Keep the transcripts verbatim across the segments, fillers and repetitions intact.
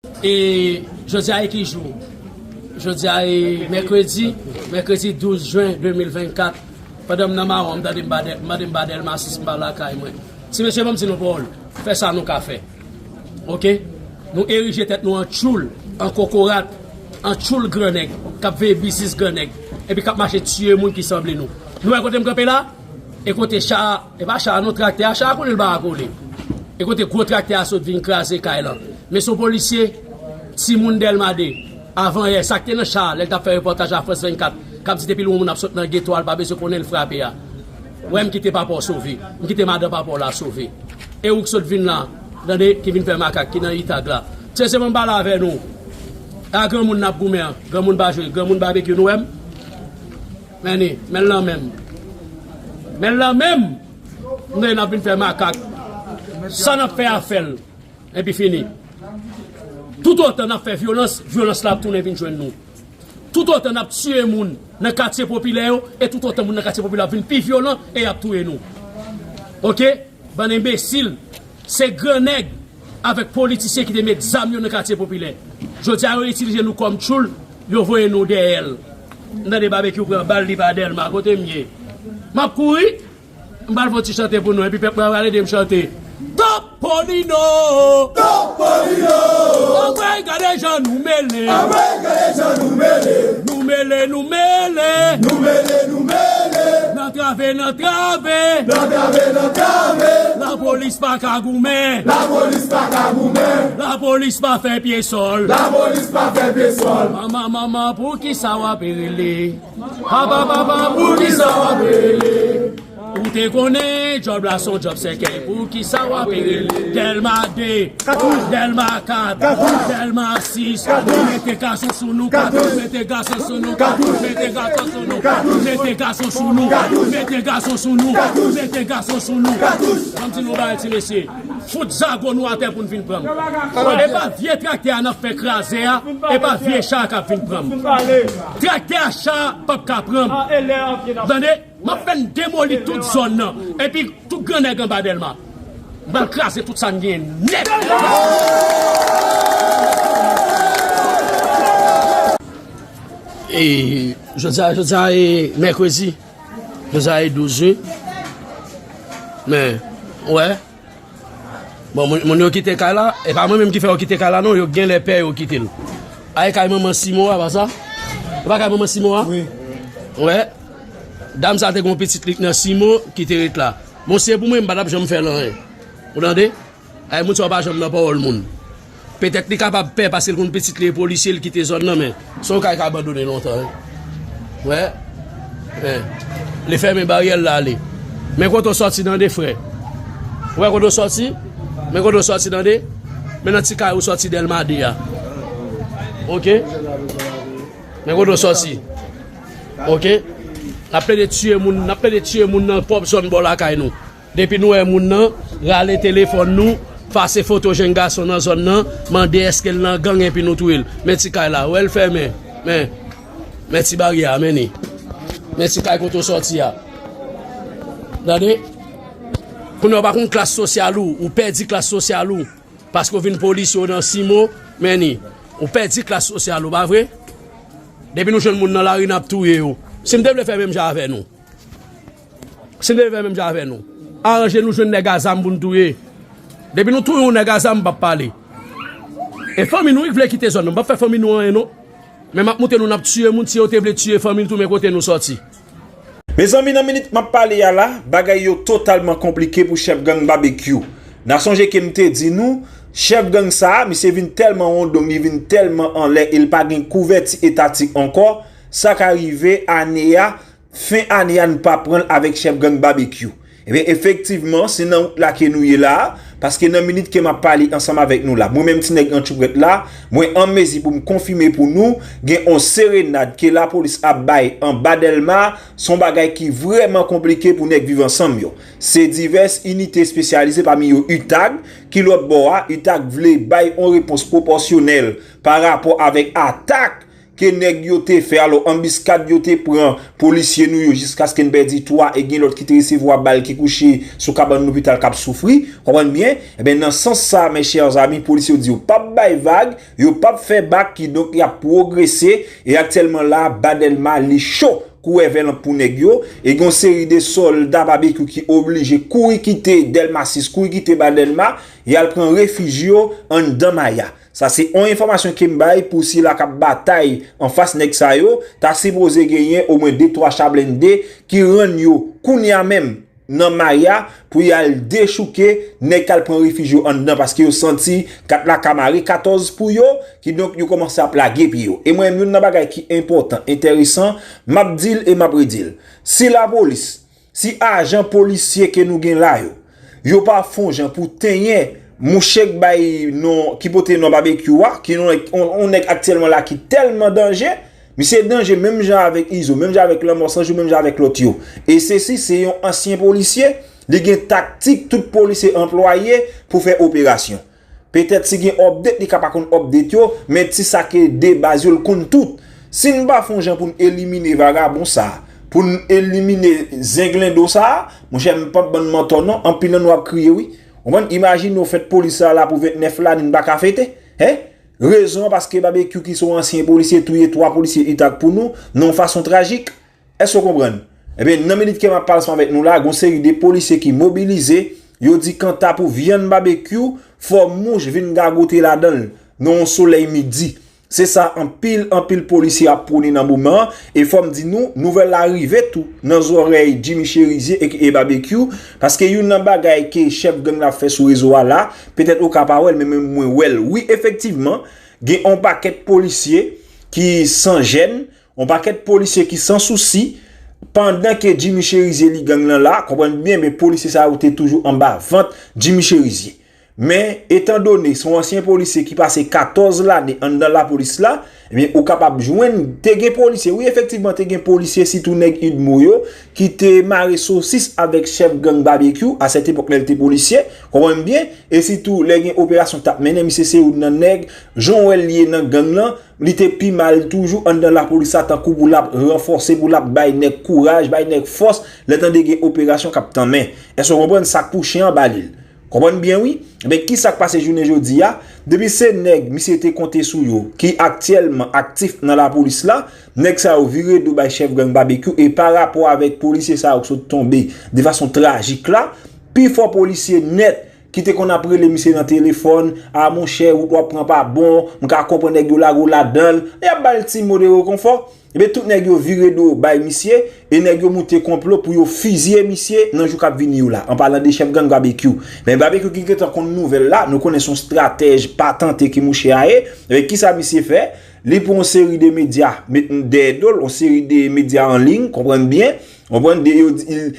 E jodi a e ki jou? Jodi a e mèkredi, mèkredi douz jen de mil vennkat. Pandan m nan mawon, m tande m ba Dè-, m mande m ba Dèlma si m pa lakay mwen. Ti mesye, ban m di nou pawòl. Fè sa nou ka fè. Oke? Nou erije tèt nou an tchoul, an kokorat, an tchoul grannèg, k ap veye biznis grannèg, epi k ap mache tiye moun ki sanble nou. Nou wè kote m kanpe la? E kote cha a, e pa cha a non, traktè a, cha a konnen l pa ka kole. E kote gwo traktè a sot vin kraze kay lan. Men se yon polisye, timoun Dèlma de, avan yè, sa k te nan cha a, lè l t ap fè repòtaj a Frans vennkat, k ap di depi l wè yon moun ap sot nan geto a, l pa bezwen konnen l frape a. Wè, m kite papa w sove, m kite madan papa w la sove. E ou k sot vin la, tande, ki vin fè makak, ki nan Itag la. Se, se mwen pale avè nou. A granmoun n ap goumen an, granmoun pa jwe, granmoun babekyou, nou wè m? Men ni, men l nan men m. Men l nan men m. M tande n ap vin fè makak. Sa n ap fè a fè l. Epi fini. Toutotan n ap fè vyolans, vyolans la ap tounen vin jwenn nou. Toutotan n ap tiye moun nan katye popilè yo, e toutotan moun nan katye popilè ap vin pi vyolan e y ap touye nou. Oke? Bann enbesil, se grannèg avèk politisyen ki te met zam yo nan katye popilè. Jodi a, yo itilize nou kòm tchoul, yo voye nou dèyè l. M tande Babekyou pran bal, li pa Dèlma, kote m ye? M ap kouri, m pral fè yon ti chante pou nou, epi pèp mwen pral ede m chante. Topolino! Topolino! Anmwey, gade jan nou mele! Anmwey, gade jan nou mele! Nou mele, nou mele! Nou mele, nou mele! Nan trave, nan trave! Nan trave, nan trave! Lapolis pa ka goumen! Lapolis pa ka goumen! Lapolis pa fè pye sòl! Lapolis pa fè pye sòl! Manman, manman, poukisa w ap rele? Papa, papa, poukisa w ap rele? Ou te konnen djòb la se yon djòb sèkèy, poukisa w ap rele? Dèlma de, Dèlma kat, Dèlma sis, mete gason sou nou, mete gason sou nou, mete gason sou nou, mete gason sou nou, mete gason sou nou, mete gason sou nou. Ban m di nou yon bagay, ti mesye. Fout zago nou atè pou n vin pran m. E pa vye traktè a n ap fè kraze a, e pa vye cha a k ap vin pran m. Traktè a, cha a p ap ka pran m. Tande? M ap fè n demoli tout zòn nan. Epi tout grannèg anba Dèlma. M pral kraze tout sa n genyen nèt. E jodi a, jodi a e mèkredi. Jodi a e douz wi. Men, w wè. Bon, moun, moun yo kite kay la, e pa mwen menm ki fè yo kite kay la non, yo genlè pè yo kite l. A e kay manman Simo a, pa sa? E pa kay manman Simo a? Wi. Wè. Dam sa te gen yon pitit li k nan Simo ki te ret la. Bon, si se pou mwen, m pa t ap janm fè l anyen. Ou tande? Ay, moun sa yo pa janm nan pawòl moun. Petèt li kapab pè paske l konn pitit li e polisye, l kite zòn nan, men se yon kay k abandone lontan, wi. Wè. Wi. Li fèmen baryè l, l ale. Men kote w sòti tande, frè. Ou wè kote w sòti? Men kote w sòti tande. Men nan ti kay ou sòti Dèlma de a. Oke? Men kote w sòti? Oke? N ap plede tiye moun, n ap plede tiye moun nan pwòp zòn bò lakay nou. Depi nou wè moun nan, rale telefòn nou, fase foto jenn gason nan zòn nan, mande èske l nan gang epi nou touye l. Men ti kay la, ou wè l fèmen. Men, men ti baryè a, men ni. Men ti kay kote w sòti a. Tande? Kounye a w pa konn klas sosyal ou, ou pèdi klas sosyal ou. Paske w vin polisye w nan Simo, men ni. Ou pèdi klas sosyal ou, pa vre? Depi nou jwenn moun nan lari, n ap touye yo. Si m te vle fè menm jan avè nou. Si n te vle fè menm jan avè nou, aranje nou jwenn nèg a zam pou n touye. Depi nou touye yon nèg a zam, m p ap pale. E fanmi nou wi k vle kite zòn nan, m p ap fè fanmi nou anyen non. Men m ap montre nou n ap tiye moun, si yo te vle tiye fanmi n tou, men kote nou sòti. Mezanmi, nan minit m ap pale a la, bagay yo totalman konplike pou chèf gang Babekyou. N a sonje ke m te di nou, chèf gang sa a, misye vin tèlman wondong, li vin tèlman anlè e l pa gen kouvèti etatik ankò, sa ka rive ane a, fen ane a n pa pran l avèk chèf gang Babekyou. Ebyen, efektivman, se nan wout la ke nou ye la a, paske nan minit ke m ap pale ansanm avèk nou la, mwen menm ti nèg Antyoprèt la, mwen an mezi pou m konfime pou nou, gen on serenad ke lapolis ap bay anba Dèlma, se on bagay ki vrèman konplike pou nèg Viv Ansanm yo. Se divès inite espesyalize, pami yo UTAG, ki lòt bò a, UTAG vle bay on repons pwopòsyonèl pa rapò avèk atak ke nèg yo te fè. Alò, anbiskad yo te pran polisye nou yo jiskaske n pèdi twa e gen lòt ki te resevwa bal ki kouche sou kabann lopital k ap soufri. Konprann byen? Ebyen, nan sans sa, mes chers amis, polisye yo di yo p ap bay vag, yo p ap fè bak, kidonk y ap pwogrese. E aktyèlman la, ba Dèlma li cho kou èvèlan pou nèg yo. E gen yon seri de sòlda Babekyou ki oblije kouri kite Dèlma sis, kouri kite ba Dèlma, y al pran refij yo anndan Maya. Sa se yon enfòmasyon ke m bay pou sila k ap batay anfas nèg sa yo. Ta sipoze genyen omwen de twa cha blende ki rann yo kounye a menm nan Maya pou y al dechouke nèg k al pran refij yo anndan, paske yo santi kat la ka mare katòz pou yo, kidonk yo kòmanse ap lage pye yo. E mwen menm, youn nan bagay ki enpòtan, enteresan, m ap di l e m ap redi l. Si lapolis, si ajan polisye ke nou gen la yo, yo pa fè yon jan pou tenyen mouche k bay non, ki pote non Babekyou a, ki yon, yon, yon nèg aktyèlman la ki tèlman danje, misye danje menm jan avèk Izo, menm jan avèk Lanmò San Jou, menm jan avèk lòt yo. E sesi se yon ansyen polisye, li gen taktik tout polisye anplwaye pou fè operasyon. Petèt si gen update, li ka pa konn update yo, men ti sa ke de baz yo, l konn tout. Si n pa fè yon jan pou n elimine vagabon sa, pou n elimine zenglendo sa, monchè, m p ap ban n mantò non, anpil nan nou ap kriye wi. Ou konprann? Imajine w fèt polis sa la pou ventnèf lane, n pa ka fete. Hein? Rezon an paske Babekyou ki se yon ansyen polisye touye twa polisye itak pou nou, nan yon fason trajik. Èske w konprann? Ebyen, nan minit ke m ap pale ansanm avèk nou la, gen yon seri de polisye ki mobilize, yo di kanta pou vyann Babekyou, fò mouch vin gagote ladan l, nan yon solèy midi. Se sa anpil, anpil polisye ap pwone nan moman an, e fò m di nou, nouvèl la rive tou nan zòrèy Jimmy Cherizier aka Babekyou, paske youn nan bagay ke chèf gang la ap fè sou rezo a la, petèt ou ka pa wè l, men mwen, mwen wè l. Wi, efektivman, gen yon pakèt polisye ki san jèn, yon pakèt polisye ki san sousi, pandan ke Jimmy Cherizier li gang lan la, konprann byen, men polisye sa yo te toujou anba vant Jimmy Cherizier. Men, etandone se yon ansyen polisye ki pase katòz lane anndan lapolis la, ebyen, ou kapab jwenn, te gen polisye, wi, efektivman, te gen polisye, sitou nèg UDMO yo, ki te mare sosis avèk chèf gang Babekyou, a sèt epòk lè l te polisye, konprann byen, e sitou lè gen operasyon k t ap mennen, misye se youn nan nèg, jan w wè l ye nan gang lan, li te pi mal toujou anndan lapolis la, tankou pou l ap ranfòse, pou l ap bay nèg kouraj, bay nèg fòs, lè tande gen operasyon k ap tanmen. Èske w konprann? Sa k pou chen an ba li l. Konprann byen wi. Ebyen, kisa k pase jounen jodi a? Depi se nèg misye te konte sou yo, ki aktyèlman aktif nan lapolis la, nèg sa yo vire do bay chèf gang Babekyou, e pa rapò avèk polisye sa yo k sot tonbe de fason trajik la, pifò polisye nèt ki te konn ap rele misye nan telefòn, a monchè, wout w ap pran pa bon, m ka konprann nèg yo lage w ladan l, y ap ba l ti mo de rekonfò. Ebyen, tout nèg yo vire do bay misye, e nèg yo moute konplo pou yo fizye misye nan jou k ap vini yo la, an palan de chèf gang Babekyou. Men Babekyou ki gentan konn nouvèl la, nou konnen se yon estratèj patante ke mouche a ye. Ebyen, kisa misye fè? Li pran yon seri de medya, met dèyè do l, yon seri de medya an liy, konprann byen, konprann, de, yo,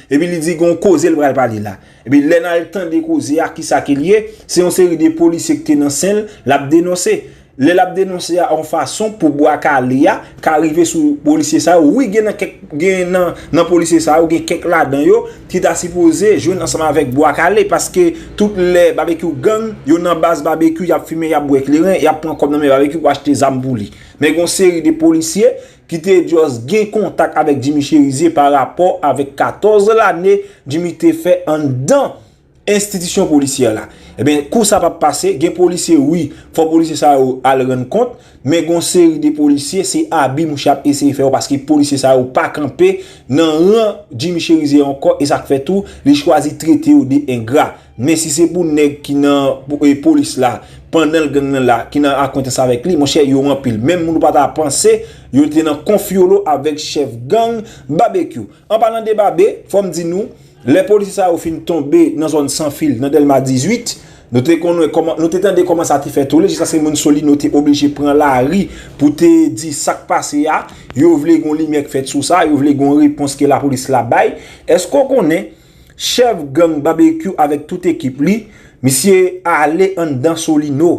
epi li di gen yon koze l pral pale la. Epi lè n al tande koze a, kisa ke l ye? Se yon seri de polisye ki te nan sen l, l ap denonse. Lè l ap denonse a yon fason pou Bwa Kale a ka rive sou polisye sa yo. Wi, gen nan kèk, gen nan, nan polisye sa yo, gen kèk ladan yo ki ta sipoze jwenn ansanm avèk Bwa Kale, paske tout lè Babekyou gang, yo nan baz Babekyou, y ap fimen, y ap bwè kleren, y ap pran kòb nan men Babekyou pou achte zam pou li. Men gen yon seri de polisye ki te just gen kontak avèk Jimmy Cherizier pa rapò avèk katòz lane Jimmy te fè anndan enstitisyon polisyè la. Ebyen, kou sa p ap pase, gen polisye, wi, fò polisye sa yo al rann kont, men gon seri de polisye, se abi mouche ap eseye fè yo, paske polisye sa yo pa kanpe nan ran Jimmy Cherizier ankò, e sa k fè tou, li chwazi trete yo de engra. Men si se pou nèg ki nan, e, polis la, pandan l gang nan la, ki nan akwentans avèk li, monchè, yo anpil. Menm moun ou pa ta panse, yo te nan konfyolo avèk chèf gang Babekyou. An palan de Babe, fò m di nou, lè polisye sa yo fin tonbe nan zòn Sanfil, nan Dèlma dizuit, nou te konnen kòman, nou te tande kòman sa te fè tole, jiskaske moun Solino te oblije pran lari pou te di sa k pase a. Yo vle gon limyè k fèt sou sa, yo vle gon repons ke lapolis la bay. Èske w konnen chèf gang Babekyou avèk tout ekip li, misye ale anndan Solino,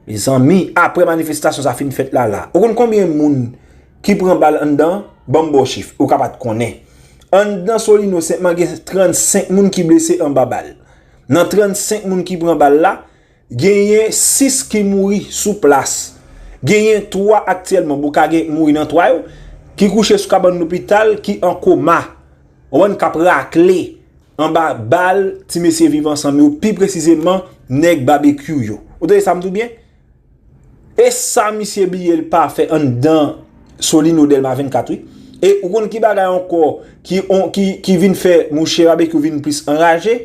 mezanmi, apre manifestasyon sa fin fèt la la. Ou konn konbyen moun ki pran bal anndan? Ban m ba w chif, ou ka pa t konnen. Anndan Solino senpman gen trannsenk moun ki blese anba bal. Nan trannsenk moun ki pran bal la, genyen sis ki mouri sou plas. Genyen twa aktyèlman, bon, ka gen mouri nan twa yo, ki kouche sou kabann lopital, ki an koma. Ou konprann, k ap rakle anba bal ti mesye Viv Ansanm yo, pi presizeman nèg Babekyou yo. Ou tande sa m di w byen? E sa misye bliye l pa fè anndan Solino Dèlma vennkat, wi. E ou konn ki bagay ankò ki, on, ki, ki vin fè mouche Babekyou vin plis anraje?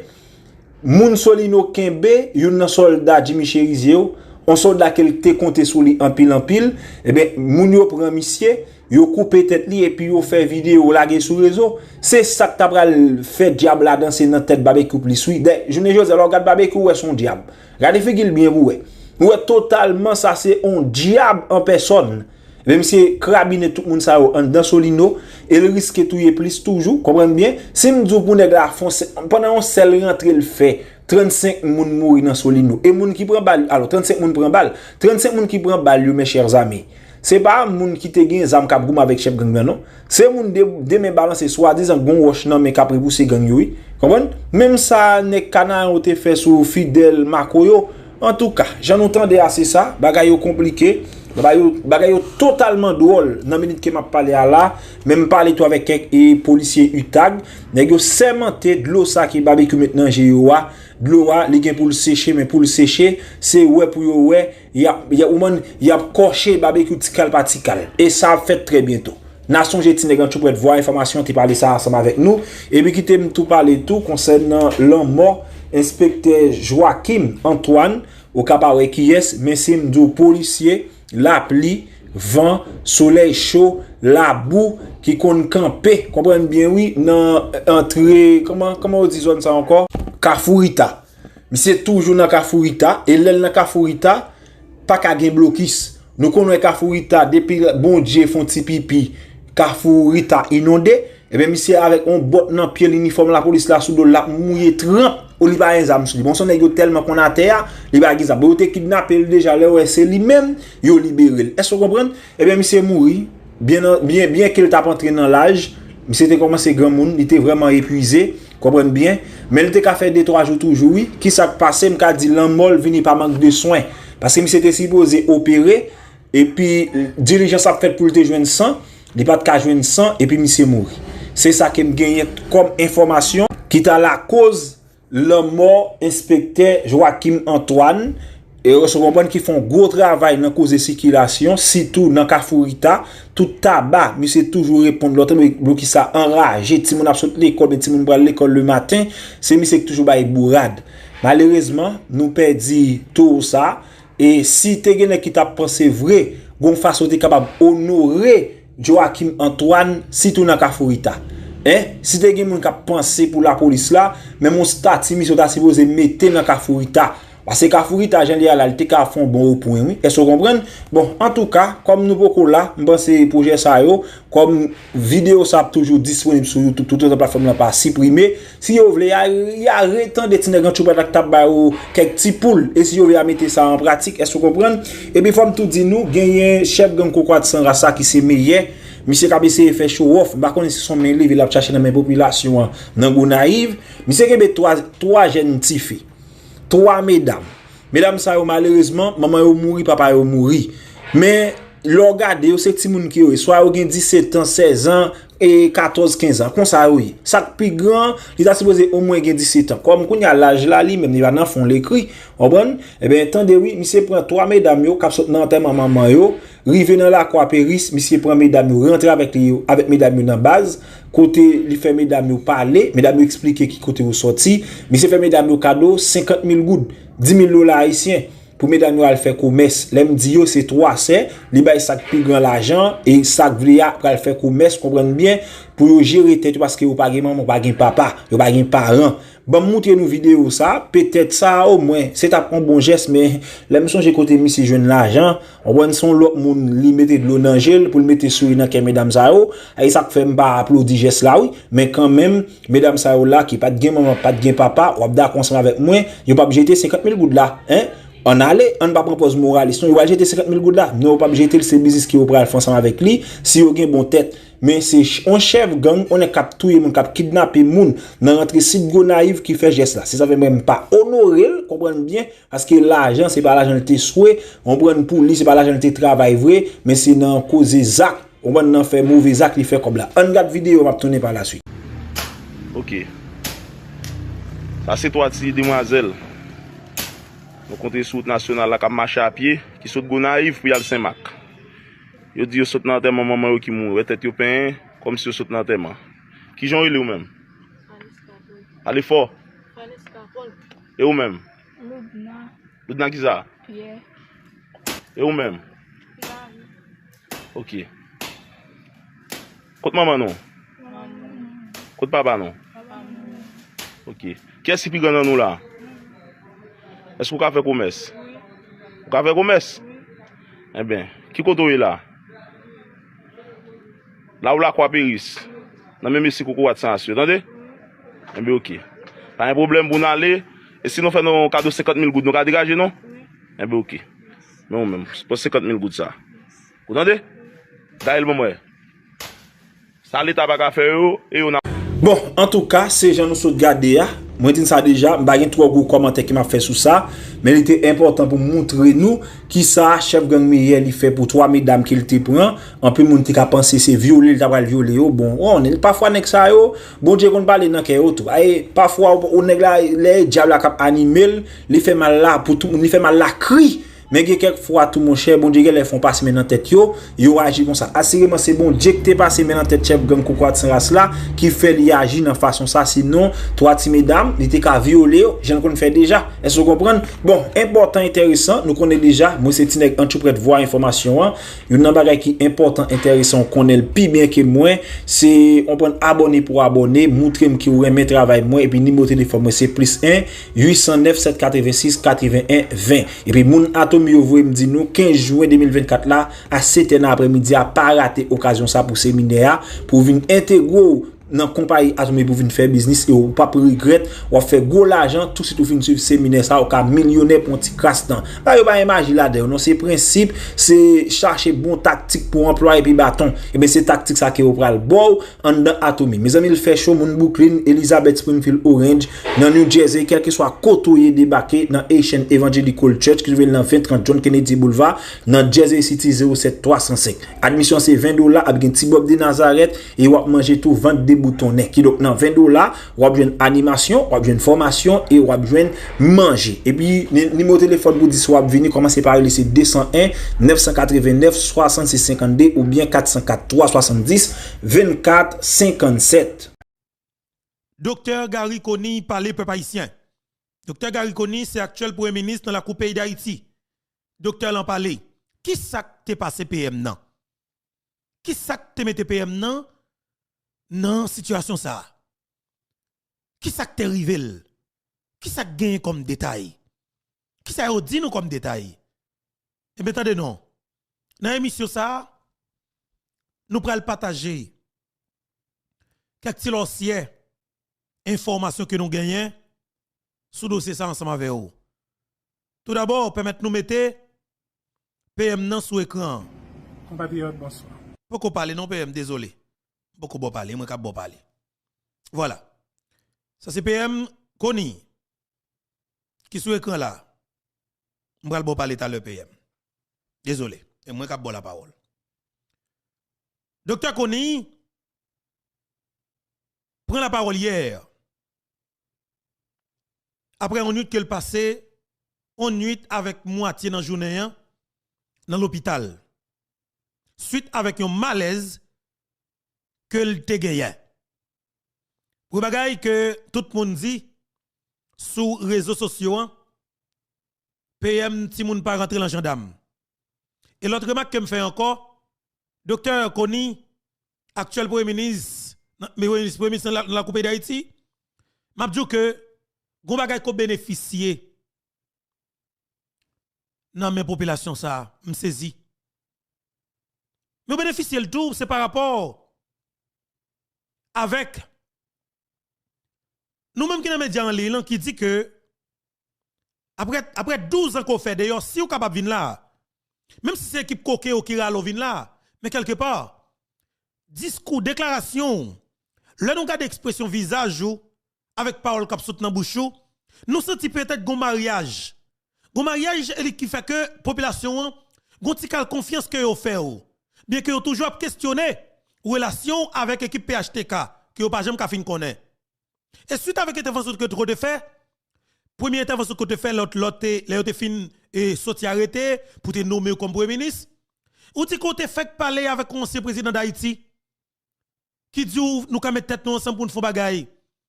Moun Solino kenbe youn nan sòlda Jimmy Cherizier yo, yon sòlda ke l te konte sou li anpil anpil, ebyen, moun yo pran misye, yo koupe tèt li epi yo fè videyo lage sou rezo. Se sa k ta pral fè dyab la danse nan tèt Babekyou plis, wi. Dayè, jounen jodi a, lè w gad Babekyou, ou wè se yon dyab. Gade figi l byen pou w wè. Ou wè totalman sa se yon dyab an pèsòn. Ebyen, misye krabinen tout moun sa yo anndan Solino, e l riske touye plis toujou, konprann byen. Si m di w pou nèg la fè yon sè-, pandan yon sèl rantre l fè, trannsenk moun mouri nan Solino. E moun ki pran bal, alò, trannsenk moun pran bal. Trannsenk moun ki pran bal yo, mes chers amis, se pa moun ki te gen zam k ap goumen avèk chèf gang nan, non. Se moun de, de men balanse, swadizan gon wòch nan men k ap repouse gang yo, wi. Konprann? Menm sa nèg Kanaran yo te fè sou Fidèl Mako yo, Antouka, jan nou tande a, se sa, bagay yo konplike, bagay yo, bagay yo totalman dwòl nan minit ke m ap pale a la, men m pale tou avèk kèk, e, polisye UTAG, nèg yo sèmante dlo sa ke Babekyou met nan je yo a, dlo a, li gen pou l seche, men pou l seche, se wè pou yo wè, y ap, y ap, ou konprann, y ap kòche Babekyou ti kal pa ti kal. E sa ap fèt trè byento. N a sonje ti nèg an tchoupwèt vwa enfòmasyon te pale sa ansanm avèk nou, epi kite m tou pale tou konsènan lanmò enspektè Joachim Antoine, ou ka pa wè kiyès, men si m di w polisye, lapli, van, solèy cho, labou ki konn kanpe, konprann byen wi, nan antre, kòman, kòman yo di zòn sa ankò? Kafou Rita. Misye toujou nan Kafou Rita, e lè l nan Kafou Rita, pa ka gen blokis. Nou konn wè Kafou Rita, depi Bondye fè yon ti pipi, Kafou Rita inonde. Ebyen, misye avèk yon bòt nan pye l, inifòm lapolis la sou do l, l ap mouye tranp. Ou li pa gen zam sou li. Bon, se yon nèg yo tèlman konn atè a, li pa gen zam. Bon, yo te kidnape l deja, lè yo wè se li menm, yo libere l. Èske w konprann? Ebyen, misye mouri. Byen, byen, byen ke l t ap antre nan laj, misye te kòmanse granmoun, li te vrèman epuize, konprann byen. Men li te ka fè de twa jou toujou, wi. Kisa k pase? M ka di lanmò l vini pa mank de swen. Paske misye te sipoze opere, epi dilijans ap fèt pou l te jwenn san, li pa t ka jwenn san, epi misye mouri. Se sa ke m genyen kòm enfòmasyon ki ta lakoz lanmò enspektè Joachim Antoine, e w konprann ki fè yon gwo travay nan koze sikilasyon, sitou nan Kafou Rita, tout taba, misye toujou reponn, lè w tande blokis sa anraje, timoun ap sot lekòl, men timoun pral lekòl lematen, se misye ki toujou bay bourad. Malerezman, nou pèdi towo sa, e si te gen nèg ki t ap panse vre, gon fason te kapab onore Joachim Antoine, sitou nan Kafou Rita. Hein? Si te gen moun k ap panse pou lapolis la, menm yon stati misye ta sipoze mete nan Kafou Rita. Paske Kafou Rita, jan li ye a la, li te ka fè yon bon opwen, wi. Èske w konprann? Bon, antouka, kòm nou poko la, m panse pwojè sa yo, kòm videyo sa ap toujou disponib sou YouTube, toutotan platfòm lan pa siprime, si yo vle, y a, y a retande ti nèg an tchoupèt la k t ap ba yo kèk ti poul. E si yo vle, y a mete sa an pratik. Èske w konprann? Epi fò m tou di nou, genyen chèf gang Kokorat San Ras la ki se Meyè. Misye k ap eseye fè show off. M pa konnen si se yon men leve l ap chache nan men popilasyon an nan Gonayiv. Misye kenbe twa, twa jèn tifi. Twa medam. Medam sa yo, malerezman, manman yo mouri, papa yo mouri. Men, lè w gade yo, se timoun ke yo ye. Swa yo gen disèt an, sèz an, e katòz, kenz an. Konsa yo ye. Sa k pi gran, li ta sipoze omwen gen disèt an. Kòm kounye a laj la, li menm, li pa nan fon lekri. Konprann? Ebyen, tande wi, misye pran twa medam yo k ap sot nan antèman manman yo, rive nan lakou a Peris, misye pran medam yo, rantre avèk li, avèk medam yo nan baz, kote li fè medam yo pale, medam yo eksplike ki kote yo sòti, misye fè medam yo kado senkant mil goud, dis mil dola ayisyen, pou medam yo al fè komès. Lè m di yo, se twa sè, li bay sa k pi gran lajan, e sa k vle a pral fè komès, konprann byen, pou yo jere tèt yo, paske yo pa gen manman, yo pa gen papa, yo pa gen paran. Ban m moutre nou videyo sa, petèt sa omwen, se t ap yon bon jès, men lè m sonje kote misye jwenn lajan, w konprann, se yon lòt moun li mete dlo nan je l pou l mete souri nan kè medam sa yo, e sa k fè m pa aplodi jès la wi, men kanmenm, medam sa yo la ki pa t gen manman, pa t gen papa, w ap dakò ansanm avèk mwen, yo p ap jete senkant mil goud la, en. Ann ale, ann pa pran pòz moralis non, yo pral jete senkant mil goud la. Non, yo p ap jete l, se biznis ke yo pral fè ansanm avèk li, si yo gen bon tèt. Men se ch- yon chèf gang, yon nèg k ap touye moun, k ap kidnape moun nan rantre Sit Gonayiv ki fè jès la. Se sa fè mwen m pa onore l, konprann byen, paske lajan, se pa lajan l te swe, konprann, pou li, se pa lajan l te travay vre, men se nan koze zak, konprann, nan fè move zak li fè kòb la. Ann gad videyo, m ap tounen pa laswit. Ok. Sa se twa ti demwazèl nou kontre sou wout nasyonal la k ap mache a pye, ki sot Gonayiv pou y al Senmak. Yo di yo sot nan antèman manman yo ki mouri. Wè tèt yo penyen, kòmsi yo sot nan antèman. Kijan w rele ou menm? Pale fò. E ou menm? Loudna. Loudna kisa? Pierre. E ou menm? Marie. Ok. Kot manman nou? Manman. Kot papa nou? Papa nou. Ok. Kiyès ki pi gran nan nou la? Èske w ka fè komès? Wi. Ou ka fè komès? Wi. Enben, ki kote w ye la? La ou lakwa Peris. Nan menm isi kokorat san asyo, tande? Enben, ok. Pa gen pwoblèm pou n ale. E si nou fè nou kado senkant mil goud, nou ka degaje nou? Wi. Enben, ok. Men ou menm, pran senkant mil goud sa. Ou tande? Gaël, ban mwen. Sa Leta pa ka fè yo, e yo n ap. Bon, antouka, se jan nou sot gade a. Mwen di n sa deja, m pa gen twò gwo kòmantè ke m ap fè sou sa, men li te enpòtan pou m moutre nou kisa chèf gang Meyè li fè pou twa medam ke l te pran. Anpil moun te ka panse se vyole l ta pral vyole yo. Bon, w konnen, pafwa nèg sa yo, Bondye konn pale nan kè yo tou. Ay, pafwa, ou, ou nèg la, lè e dyab la k ap anime l, li fè mal la pou tout moun, li fè mal la kri. Men gen kèk fwa tou, monchè, Bondye genlè fè yon pase men nan tèt yo, yo aji konsa. Asireman, se Bondye ki te pase men nan tèt chèf gang kokorat san ras la, ki fè li aji nan fason sa, sinon, twa ti medam, li te ka vyole yo, jan l konn fè deja. Èske w konprann? Bon, enpòtan, enteresan, nou konnen deja, mwen se ti nèg antyoprèt vwa enfòmasyon an. Youn nan bagay ki enpòtan, enteresan, w konnen l pi byen ke mwen, se, w konprann, abòne pou abòne, moutre m ke w renmen travay mwen, epi nimewo telefòn mwen se plis en, uit san nèf, sèt katrevensis, katreven en, ven. Epi moun Atomi yo voye m di nou kenz jen de mil vennkat la, a sèt è nan aprèmidi a, pa rate okazyon sa pou seminè a, pou vin entegre w nan konpayi Atomi pou vin fè biznis e w p ap regrèt, w ap fè gwo lajan, tousuit ou fin swiv seminè sa, ou ka milyonè pou yon ti kras tan. La yo pa gen maji ladan yo non, se prensip, se chache bon taktik pou anplwaye epi baton. Ebyen se taktik sa ke yo pral ba w, anndan Atomi. Mezanmi, l fè cho, moun Bouklin, Elizabeth, Springfield, Orange, nan New Jersey, kèlkeswa kote w ye, debake nan Haitian Evangelical Church ki twouve l nan ven trant John Kennedy Boulevard, nan Jersey City, zewo sèt twa san senk. Admisyon se ven dola, ap gen ti bòb de Nazarèt, e w ap manje tou, vant deboutone. Kidonk, nan ven dola, w ap jwenn animasyon, w ap jwenn fòmasyon e w ap jwenn manje. Epi, ni- nimewo telefòn pou di si w ap vini, kòmanse pa rele, se de san en, nèf san katreven nèf, swasannsis senkannde oubyen kat san kat twa swasanndis vennkat senkannsèt. Doktè Garry Conille pale pèp ayisyen. Doktè Garry Conille se aktyèl premye minis nan lakou peyi Dayiti. Doktè lan pale. Kisa k te pase P M nan? Kisa k te mete P M nan nan sitiyasyon sa a? Kisa k te rive l? Kisa k genyen kòm detay? Kisa yo di nou kòm detay? Ebyen, tande non. Nan emisyon sa a, nou pral pataje kèk ti lòsyè enfòmasyon ke nou genyen sou dosye sa ansanm avè w. Toudabò, pèmèt nou mete P M nan sou ekran an. Konpatriyòt, bonswa. Poko pale non, P M, dezole. Poko ba w pale, mwen k ap ba w pale. Vwala. Sa se P M Conille ki sou ekran la. M pral ba w pale talè, P M. Dezole. E mwen k ap ba w lapawòl. Doktè Conille pran lapawòl yè, apre yon nwit ke l pase, yon nwit avèk mwatye nan jounen an, nan lopital, swit avèk yon malèz ke l te genyen. Premye bagay ke tout moun di sou rezo sosyo an, P M, timoun pa rantre lan jandam. E lòt remak ke m fè ankò, Doktè Conille, aktyèl premye minis, nan- premye minis, premye minis nan la- nan lakou peyi Dayiti, m ap di w ke gon bagay ke w benefisye nan men popilasyon sa a, m sezi. Men w benefisye l tou, se pa rapò avèk nou menm ki nan medya an liy lan ki di ke Apre, apre douz an ke w fè deyò, si w kapab vin la, menm si se ekip koken yo ki rale w vin la, men kèlkepa, diskou, deklarasyon w, lè nou gade ekspresyon vizaj ou, avèk pawòl k ap sot nan bouch ou, nou santi petèt gon maryaj. Gon maryaj, e li ki fè ke popilasyon an, gon ti kal konfyans ke yo fè w. Byen ke yo toujou ap kesyone relasyon w avèk ekip P H T K, ke yo pa janm ka fin konnen. E swit avèk entèvansyon ke w te fè, premye entèvansyon ke w te fè lè w te, lè yo te fin, e, soti arete pou te nonmen w kòm premye minis, ou di ke w te fèk pale avèk yon ansyen prezidan Dayiti, ki di w nou ka met tèt nou ansanm pou n fè yon bagay.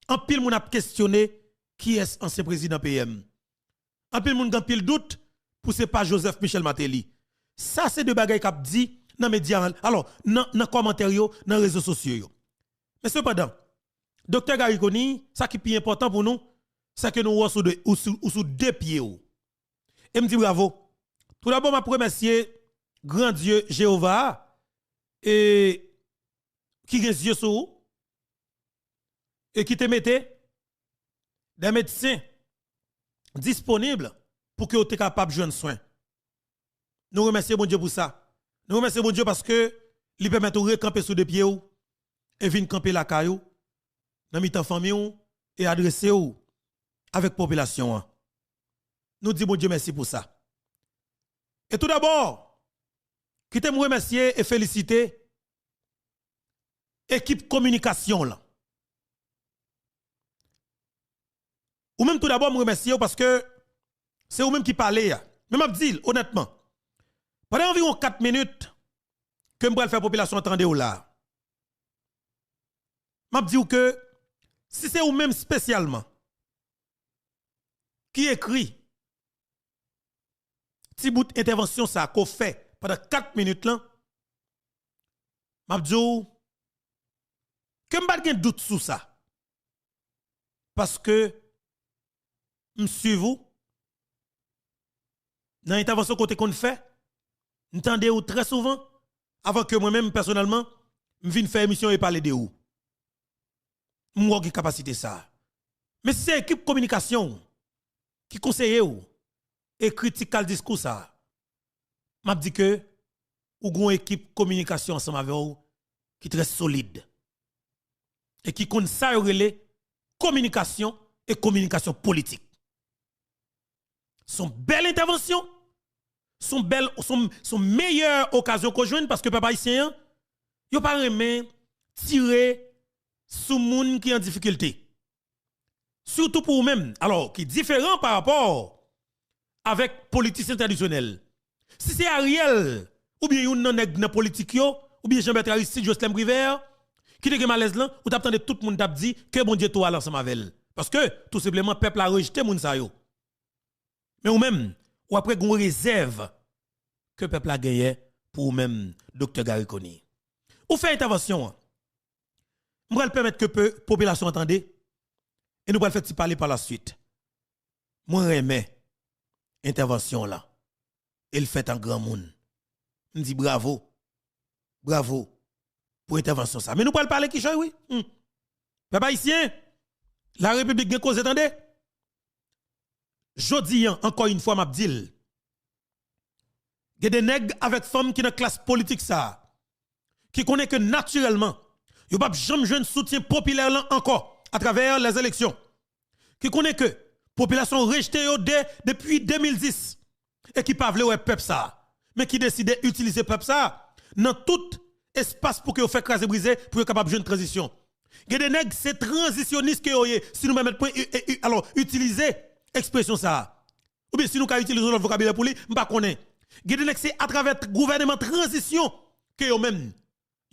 Anpil moun ap kesyone kiyès ansyen prezidan P M. Anpil moun gen anpil dout pou se pa Joseph Michel Martelly. Sa se de bagay k ap di nan medya, alò, nan, nan kòmantè yo, nan rezo sosyo yo. Men sepandan, Doktè Garry Conille, sa ki pi enpòtan pou nou, se ke nou wè w sou de, ou sou, ou sou de pye w. E m di bravo. Toudabò, m ap remèsye gran Dye Jewova a, e ki gen zye sou ou, e ki te mete de medsen disponib pou ke w te kapab jwenn swen. Nou remèsye Bondye pou sa. Nou remèsye Bondye paske li pèmèt ou rekanpe sou de pye w e vin kanpe lakay ou, nan mitan fanmi w e adrese w avèk popilasyon an. Nou di Bondye mèsi pou sa. E toudabò, kite m remèsye e felisite ekip kominikasyon w lan. Ou menm toudabò, m remèsye w paske se ou menm ki pale a. Men m ap di l onètman, pandan anviwon kat minit ke m pral fè popilasyon an tande w la a, m ap di w ke si se ou menm espesyalman ki ekri ti bout entèvansyon sa a ke w fè pandan kat minit lan, m ap di w ke m pa t gen dout sou sa. Paske m swiv ou nan entèvansyon ke w te konn fè, m tande w trè souvan, avan ke mwen menm pèsonèlman, m vin fè emisyon e pale de ou. M wè w gen kapasite sa a. Men si se ekip kominikasyon w ki konseye w e kritik kal diskou sa a, m ap di ke ou gen yon ekip kominikasyon ansanm avè w ki trè solid e ki konn sa yo rele kominikasyon e kominikasyon politik. Se yon bèl entèvansyon, se yon bèl, se yon, se yon meyè okazyon ke w jwenn paske pèp ayisyen an, yo pa renmen tire sou moun ki an difikilte. Sitou pou ou menm, alò, ki diferan pa rapò avèk politisyen tradisyonèl. Si se Ariel, oubyen youn nan nèg nan politik yo, oubyen Jean Bertrand Aristide, Jocelerme Privert, ki te gen malèz lan, ou t ap tande tout moun t ap di ke Bondye tou ale ansanm avè l. Paske, tou senpleman, pèp la rejte moun sa yo. Men ou menm, ou ap gen yon rezèv ke pèp la genyen pou ou menm, Doktè Garry Conille. Ou fè entèvansyon an. M pral pèmèt ke pe-, popilasyon an tande, e nou pral fè ti pale pa la swit. Mwen renmen entèvansyon w lan. E l fèt an granmoun. M di bravo. Bravo pou entèvansyon sa. Men nou pral pale kichòy, wi. Hmm. Pèp ayisyen, Larepiblik gen koze tande. Jodi an, ankò yon fwa, m ap di l. Gen de nèg avèk fanm ki nan klas politik sa a, ki konnen ke natirèlman, yo p ap janm jwenn soutyen popilè lan ankò atravè lèzeleksyon, ki konnen ke popilasyon rejte yo de, depi de mil dis e ki pa vle wè pèp sa a, men ki deside itilize pèp sa a nan tout espas pou ke yo fè kraze brize, pou yo kapab jwenn tranzisyon. Gen de nèg se tranzisyonis ke yo ye, si nou pèmèt mwen, i-, i-, i-, alò, itilize ekspresyon sa a. Oubyen si nou ka itilize yon lòt vokabilè pou li, m pa konnen. Gen de nèg se atravè t-, gouvèneman tranzisyon ke yo menm,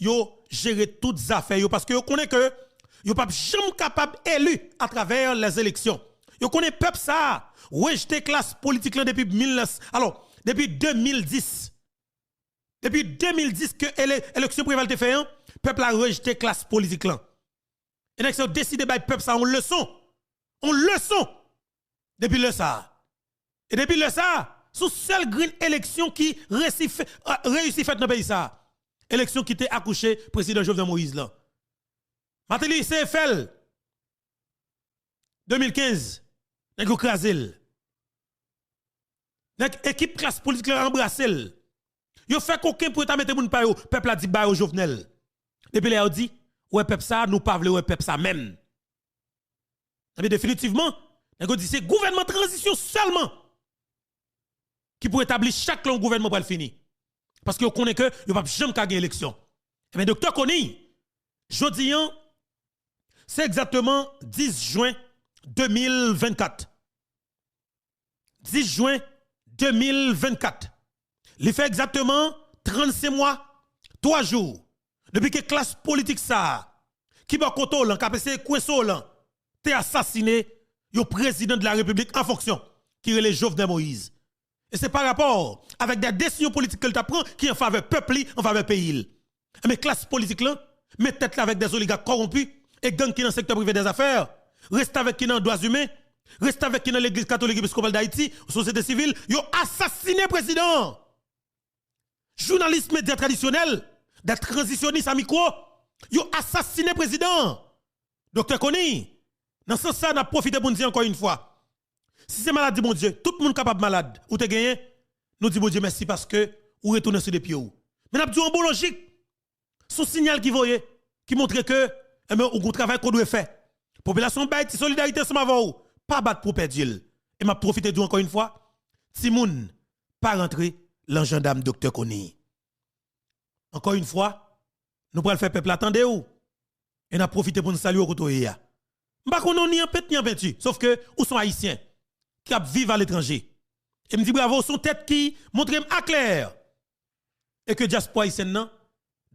yo jere tout zafè yo, paske yo konnen ke yo p ap janm kapab eli atravè lèzeleksyon. Yo konnen pèp sa a rejte klas politik lan depi mil, alò, depi de mil dis. Depi de mil dis ke ele-, eleksyon Preval te fè an, pèp la rejte klas politik lan. E nèg sa yo deside bay pèp sa yon leson. Yon leson! Depi lè sa a. E depi lè sa a, se yon sèl grenn eleksyon ki resi fè, a, reyisi fèt nan peyi sa a. Eleksyon ki te akouche prezidan Jovenel Moïse lan. Martelly eseye fè l. De mil kenz, nèg yo kraze l. Nèg ekip klas politik la anbrase l. Yo fè koken pou yo ta mete moun pa yo. Pèp la di ba yo Jovenel. Depi lè yo di, wè pèp sa, nou pa vle wè pèp sa menm. Ebyen, definitivman, nèg yo di se gouvènman tranzisyon sèlman ki pou etabli chak lè yon gouvènman pral fini. Paske yo konnen ke yo p ap janm ka gen eleksyon. Ebyen, Doktè Conille, jodi an, se egzakteman dis jen de mil vennkat. Dis jen de mil vennkat. Li fè egzakteman trannsenk mwa, twa jou, depi ke klas politik sa a, ki bò kote w lan, k ap eseye kwense w lan, te asasine yon prezidan de la repiblik an fonksyon, ki rele Jovenel Moïse. E se pa rapò avèk de desizyon politik ke l t ap pran ki an favè pèp li, an favè peyi l. Ebyen, klas politik lan met tèt li avèk de oligak kòwonpi e gang ki nan sektè prive dèzafè, restavèk ki nan dwa imen, restavèk ki nan Legliz Katolik Episkopal Dayiti, sosyete sivil, yo asasinen prezidan an. Jounalis medya tradisyonèl, de tranzisyonis a mikwo, yo asasinen prezidan an. Doktè Conille, nan sans sa, n ap pwofite pou n di ankò yon fwa, si se maladi Bondye, tout moun kapab malad, ou te genyen, nou di Bondye mèsi paske ou retounen sou de pye w. Men n ap di w an bon lojik, se yon siyal ki voye, ki montre ke, ebyen, ou gon travay ke w dwe fè. Popilasyon bay ti solidarite ansanm avè w, pa bat pou w pèdi l. E m ap pwofite di w ankò yon fwa, timoun, pa rantre lan jandam Doktè Conille. Ankò yon fwa, nou pral fè pèp la tande w. E n ap pwofite pou n salye w kote w ye a. M pa konnen w ni an pent ni an penti, sof ke ou se yon Ayisyen ki ap viv aletranje. E m di bravo, w se yon tèt ki montre m aklè e ke dyaspora ayisyèn nan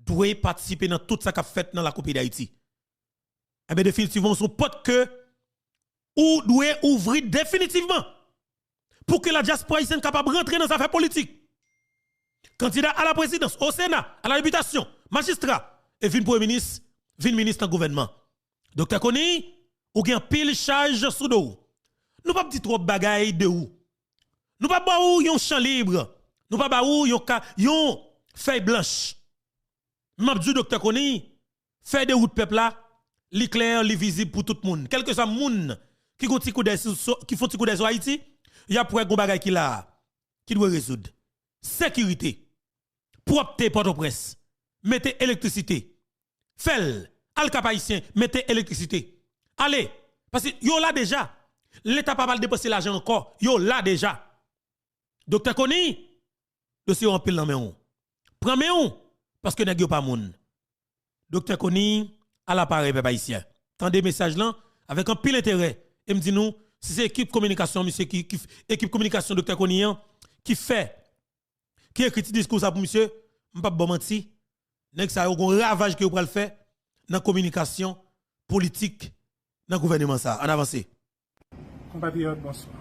dwe patisipe nan tout sa k ap fèt nan lakou peyi Dayiti. Ebyen, definitivman, w se yon pòt ke ou dwe ouvri definitivman pou ke la dyaspora ayisyèn kapab rantre nan zafè politik. Kandida a la prezidans, o Sena, a la depitasyon, majistra, e vin premye minis, vin minis nan gouvènman. Doktè Conille, ou gen anpil chaj sou do w. Nou p ap di twòp bagay de ou. Nou p ap ba ou yon chan lib. Nou p ap ba ou yon ka, yon fèy blanch. M ap di w, Doktè Conille, fèy de wout pèp la, li klè, li vizib pou tout moun. Kèlkeswa moun ki gon ti koudèy sou, sou, ki fon ti koudèy sou Ayiti, y ap wè gon bagay ki la a, ki dwe rezoud. Sekirite, pwòpte Pòtoprens, mete elektrisite, fè l, al Kap Ayisyen, mete elektrisite. Ale, paske yo la deja. Leta pa pral depanse lajan ankò, yo la deja. Doktè Conille, dosye yo anpil nan men w. Pran men w, paske nèg yo pa moun. Doktè Conille, al aparèy pèp ayisyen. Tande mesaj lan avèk anpil enterè. E m di nou, si se ekip kominikasyon, misye ki, ki, ekip kominikasyon Doktè Conille an, ki fè, ki ekri ti diskou sa pou misye, m p ap ba w manti, nèg sa yo gon ravaj ke yo pral fè nan kominikasyon politik nan gouvèneman sa a. Ann avanse. Konpatriyòt, bonswa.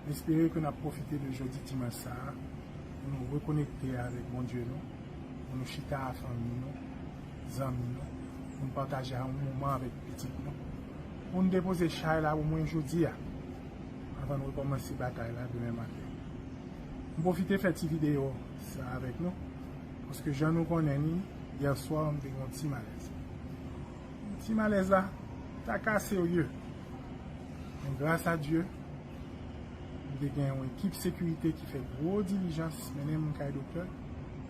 M espere ke n ap pwofite de jodi dimanch sa a pou nou rekonekte avèk Bondye nou, pou nou chita a fanmi nou, zanmi nou, pou n pataje a yon moman avèk pitit nou, pou n depoze chay la omwen jodi a, anvan n rekòmanse batay la demen maten. M pwofite fè ti videyo sa avèk nou, paske jan nou konnen ni, yè swa m te gen yon ti malèz. Ti malèz la ta ka serye. Men gras a Dye, m te gen yon ekip sekirite ki fè gwo dilijans mennen m kay doktè.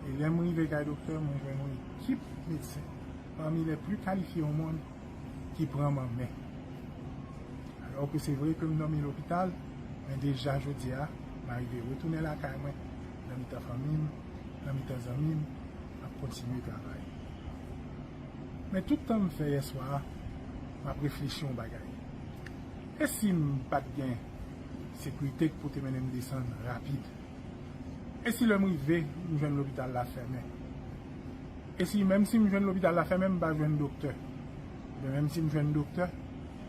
E lè m rive kay doktè, mwen jwenn yon ekip medsen pami lè pli kalifye o mond ki pran m an men. Alò ke se vre ke m dòmi lopital, men deja jodi a, m arive retounen lakay mwen, nan mitan fanmi m, nan mitan zanmi m, m ap kontinye travay. Men tout tan m fè yè swa a, m ap reflechi yon bagay. E si m pa t gen sekirite k pou te mennen m desann rapid? E si lè m rive, m jwenn lopital la fèmen? E si, menm si m jwenn lopital la fèmen, m pa jwenn doktè? Oubyen menm si m jwenn doktè,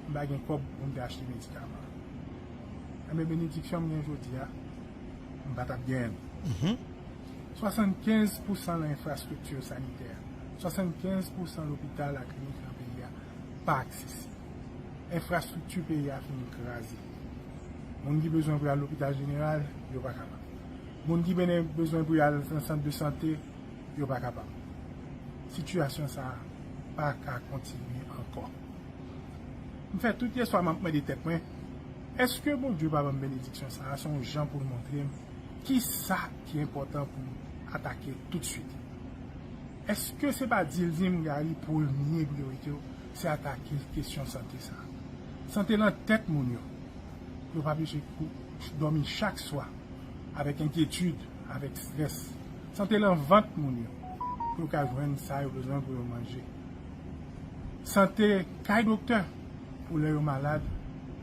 m pa gen kòb pou m te achte medikaman? Enben, benediksyon m gen jodi a, m pa t ap genyen l. Swasannkenz pousan nan enfrastrikti sanitè, swasannkenz pousan lopital ak klinik nan peyi a pa aksesib. Enfrastrikti peyi a fin kraze. Moun ki bezwen pou y al lopital jeneral, yo pa kapab. Moun ki bene-, bezwen pou y al nan sant de sante, yo pa kapab. Sitiyasyon sa a pa ka kontinye ankò. M fè tout yè swa m ap mande tèt mwen, Èske Bondye pa ban m benediksyon sa a? Se yon jan pou l montre m ki sa ki enpòtan pou m atake toutswit. Èske se pa di l di m, Gary, premye priyorite w, se atake kesyon sante sa a? Sante nan tèt moun yo, pou yo pa bezwen kou-, dòmi chak swa avèk enkyetid, avèk estrès. Sante nan vant moun yo, pou yo ka jwenn sa yo bezwen pou yo manje. Sante kay doktè, pou lè yo malad,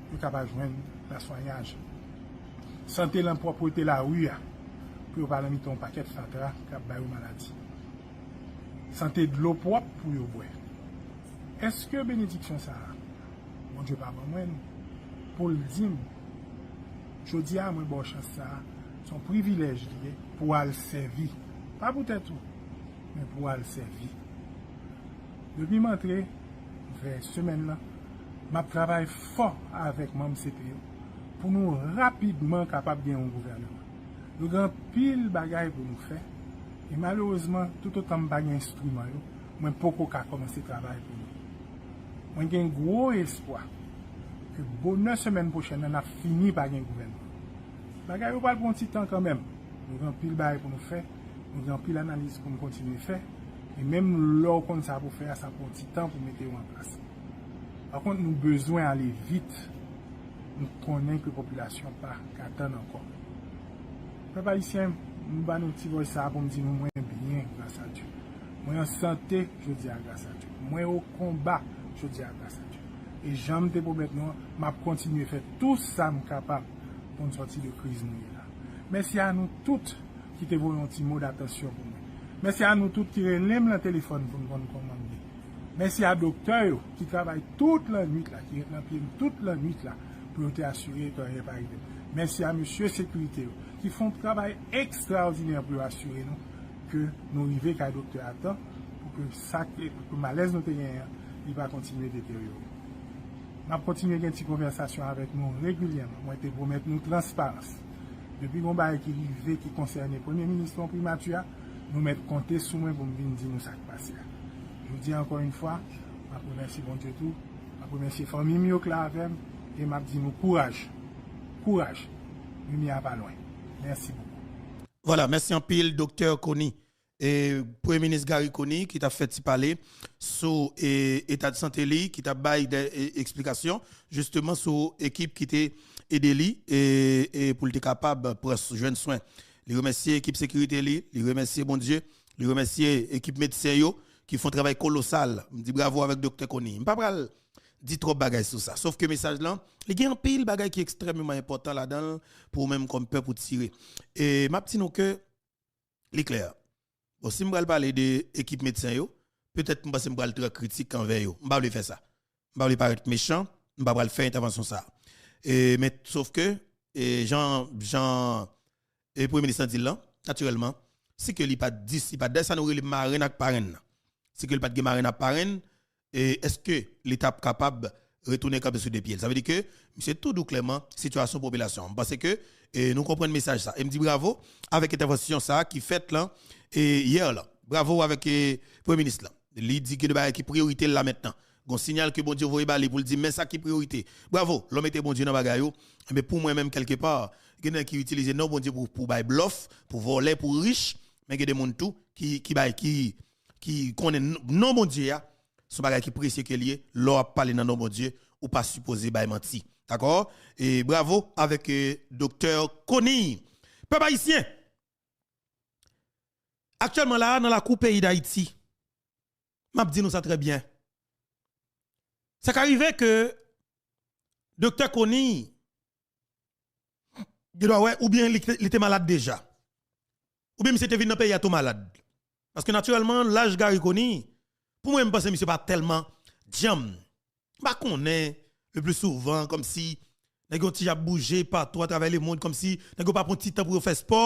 yo kapab jwenn laswayaj. Sante nan pwòpte lari a, pou yo pa nan mitan yon pakèt fatra k ap ba yo maladi. Sante dlo pwòp pou yo bwè. Èske benediksyon sa a, Bondye pa ban mwen l, pou l di m, jodi a, mwen ba w chans sa a, se yon privilèj li ye pou w al sèvi. Pa pou tèt ou, men pou w al sèvi. Depi m antre, fè semèn nan, m ap travay fò avèk manm C P yo pou nou rapidman kapab gen yon gouvènman. Nou gen anpil bagay pou nou fè, e malerezman, toutotan m pa gen enstriman yo, mwen poko ka kòmanse travay pou nou. Mwen gen gwo espwa ke bonè semèn pwochèn nan, n ap fini pa gen gouvènman. Bagay yo pral pran ti tan kanmenm. Nou gen anpil bagay pou nou fè, nou gen anpil analiz pou nou kontinye fè, e menm lè w konn sa pou fè a, sa pran ti tan pou mete yo an plas. Pa kont, nou bezwen ale vit. Nou konnen ke popilasyon pa ka tann ankò. Pèp ayisyen, m ba nou ti vòy sa a pou m di nou mwen byen, gras a Dye. Mwen an sante jodi a, gras a Dye. Mwen o konba jodi a, gras a Dye. E jan m te pwomèt nou an, m ap kontinye fè tou sa m kapab pou n sòti de kriz nou ye la. Mèsi a nou tout ki te voye yon ti mo datansyon pou mwen. Mèsi a nou tout ki rele m nan telefòn pou n konn kòman m ye. Mèsi a doktè yo ki travay tout lannwit la, ki ret nan pye m tout lannwit la, pou yo te asire ke anyen pa rive m. Mèsi a mesye sekirite yo ki fè yon travay ekstraòdinè pou yo asire nou ke nou rive kay doktè a tan, pou ke sa ke, pou ke malèz nou te genyen an, li pa kontinye deteryore. M ap kontinye gen ti konvèsasyon avèk nou regilyèman. Mwen te pwomèt nou transparans. Depi gon bagay ki rive ki konsène Premye Minis lan, Primati a, nou mèt konte sou mwen pou m vin di nou sa k pase a. Jodi a, ankò yon fwa, m ap remèsye Bondye tou, m ap remèsye fanmi m yo k la avè m, e m ap di nou kouraj. Kouraj. Limyè a pa lwen. Mèsi bokou. Vwala, mèsi anpil, Doktè Conille. E, Premye Minis Garry Conille ki t ap fè ti pale sou e, eta de sante li, ki t ap bay de e, eksplikasyon jisteman sou ekip ki te ede li e, e pou l te kapab pran s- jwenn swen. Li remèsye ekip sekirite li, li remèsye Bondye, li remèsye ekip medsen yo ki fè yon travay kolosal. M di bravo avèk Doktè Conille. M pa pral di twòp bagay sou sa. Sof ke mesaj lan, li gen anpil bagay ki ekstrèmeman enpòtan ladan l pou ou menm kòm pèp ou tire. E m ap di nou ke li klè. Bon, si m pral pale de ekip medsen yo, petèt m panse m pral trè kritik anvè yo. M pa vle fè sa. M pa vle parèt mechan, m pa pral fè entèvansyon sa. E, men, sof ke, e, jan, jan e, Premye Minis lan di l lan, natirèlman, si ke li pa t dis, li pa t dèyè sa nou rele marenn ak parenn nan. Si ke li pa t gen marenn ak parenn, e, èske Leta ap kapab retounen kanpe sou de pye l? Sa vle di ke misye tou di w klèman sitiyasyon popilasyon an. M panse ke e, nou konprann mesaj sa. E m di bravo avèk entèvansyon sa ki fèt lan e, yè lan. Bravo avèk e, Premye Minis lan. Li di gen de bagay ki priyorite l la mentnan. Gon siyal ke Bondye voye ba li pou l di men sa ki priyorite. Bravo, lè w mete Bondye nan bagay ou. Enben pou mwen menm kèlkepa, gen nèg ki itilize non Bondye pou, pou bay blòf, pou vòlè, pou rich. Men gen de moun tou ki, ki bay, ki, ki konnen non Bondye a, se yon bagay ki presye ke l ye, lè w ap pale nan non Bondye, ou pa sipoze bay manti. Dakò? E bravo avèk e, Doktè Conille. Pèp ayisyen, aktyèlman la, nan lakou peyi Dayiti, m ap di nou sa trè byen. Sa ka rive ke Doktè Conille, gen dwa wè, oubyen li, li te malad deja. Oubyen misye te vin nan peyi a tou malad. Paske natirèlman, laj Garry Conille, pou mwen, m panse misye pa tèlman djanm. M pa konnen, le pli souvan, kòmsi, nèg yo ti jan ap bouje patou atravè lemond, kòmsi nèg yo pa pran ti tan pou yo fè spò.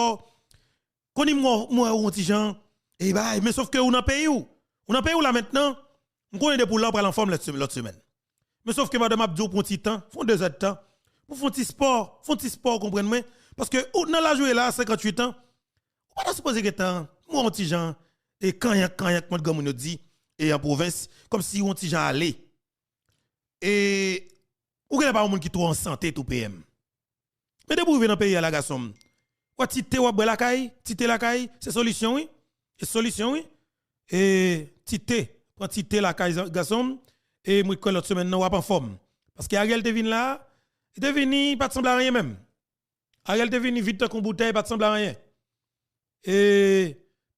Conille m wè, m wè ou yon ti jan, e bay, men sof ke ou nan peyi w. Ou nan peyi w la mentnan, m konnen depi w la, w pral anfòm lòt semèn. Men sof ke madanm ap di w pran ti tan, fè yon dezèdtan, pou fè yon ti spò, fè yon ti spò, w konprann mwen. Paske ou nan laj ou ye la, senkanntuit an, ou pa ta sipoze gentan, m wè yon ti jan, e kanyank, kanyank, kòm granmoun yo di, e an pwovens, kòmsi yon ti jan ale. E Ou genlè pa yon moun ki twò an sante tou, P M. Men depi w rive nan peyi a la, gason m, wè ti te w ap bwè lakay, ti te lakay, se solisyon, wi. Se solisyon, wi. E ti te, pran ti te lakay, gason m. E mwen kwè lòt semèn nan, w ap anfòm. Paske Ariel te vin la, li te vini, li pa t sanble a anyen menm. Ariel te vini vid tankou yon boutèy, pa t sanble a anyen. E